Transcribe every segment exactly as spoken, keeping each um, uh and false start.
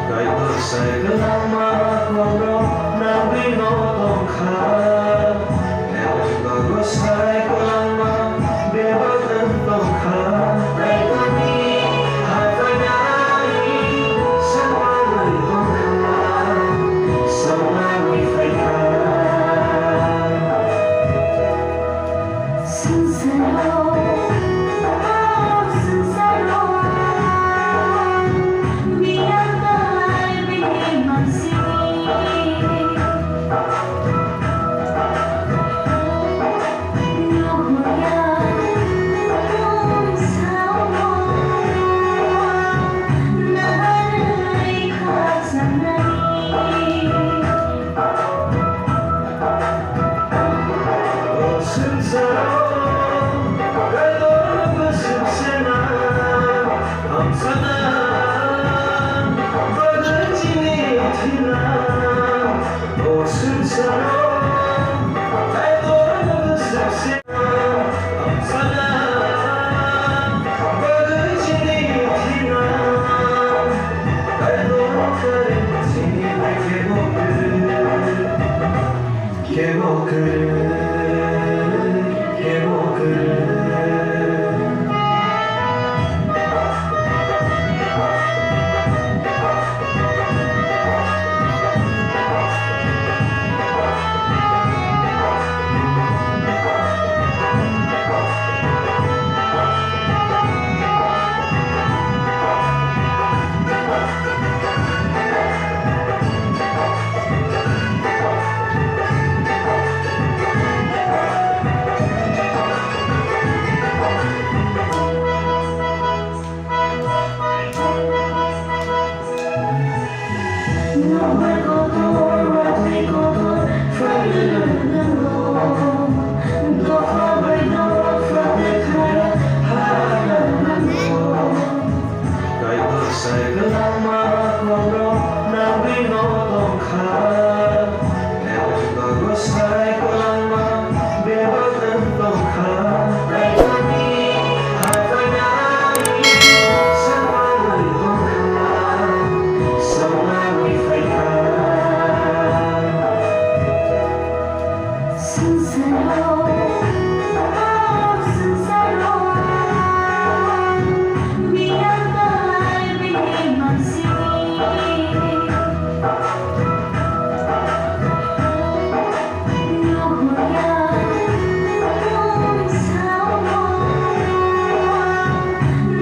Kaitor sai kwlangma kokrok nangwi no tongkha. Emon bagwi sai kwlangma bebak wng tongkha. Kaitorni haphainairok swmagwi tongkha, swmagwi phaikha. Swngcharo, o swngcharo, biyang bai bini mansi. Nuhurya, mung sao, naharwi khakchangni. Kaitor sai kwlangma kokrok nangwi no tongkha. Emon bagwi sai kwlangma bebak wng tongkha. Kaitorni haphainairok swmagwi tongkha, swmagwi phaikha. Swngcharo, o swngcharo, biyang bai bini mansi. Nuhurya, mung sao,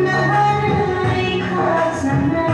naharwi khakchangni.